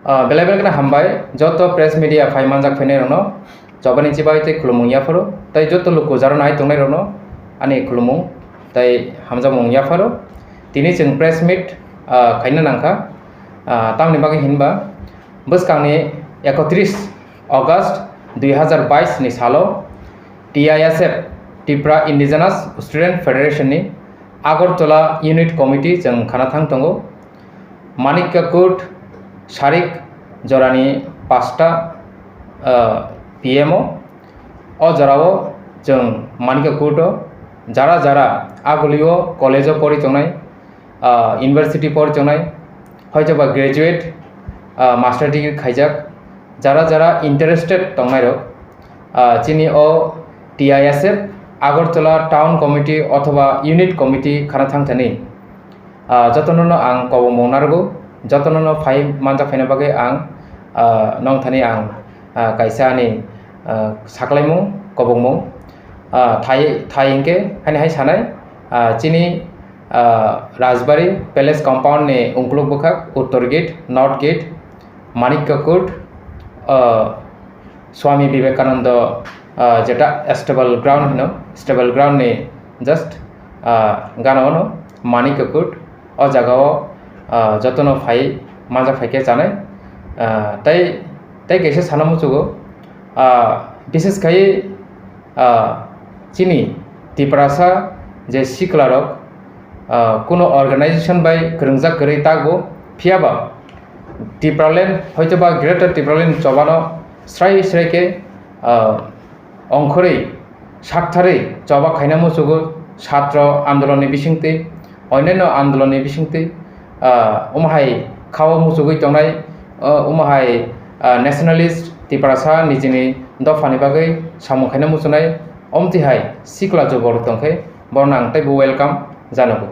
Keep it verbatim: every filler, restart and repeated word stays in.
Ah, belai belai kheno hambai joto press media phai manjak phainai rokno, chobani chibai tei khulumung yapharo, tei joto luku jaro nai tongnai rokno ani khulumung tei hamjakmung yapharo. Tini chwng press meet, ah, khaina nangkha, ah, tamni bagwi hinba bwskangni ekotris August dui hazar bais ni salo T I S F, Tripura Indigenous Student Federation ni Agartala Unit Committee chwng khana thang tongo. Manikya Court sarik jorani pasta, ah, P M o. O jorao chwng Manikya Court o jara jara agulio college o pori tongnai, ah, university pori tongnai, hoitoba graduate, ah, master degree khaijak, jara jara interested tongnairok, ah, chini o T I S F Agartala Town Committee othoba Unit Committee khana thangthani. Ah, jotono no ang kobongmung narwgo, jotono no phai manjak phaina bagwi ang, ah, nongthani ang, ah, kaisa ani, ah, saklaimung, kobongmung, ah, thai, thai hinkhe haini hai sanai, ah, chini, ah, Rajbari Palace compound ni ungkuluk bwkhak, uttor gate, north gate, Manikya Court, ah, Swami Vivekananda, ah, jeta stable ground hino, stable ground ni just, ah, gana ono Manikya Court, o jaga o, ah, jotono phai manjak phaikhe chanai, ah, tei, tei kaisa sana muchugo, ah, bises khai, ah, chini Tiprasa je siklarok, ah, kuno organization bai kwrwngjak kwrwi takbo, phiyaba Tipraland hoitoba Greater Tipraland chobano srai srai khe, ah, ongkhorwi saktharwi choba khaina muchugo, satro andolonni bisingtwi, onyanno andolonni bisingtwi, ah, omo hai khao muchugwi tongnai, ah, omo hai, ah, nationalist Tiprasa nijini dophani bagwi samung khaina muchunai, omtwi hai sikla jobor tongkhe borno ang teibo welcome janogo.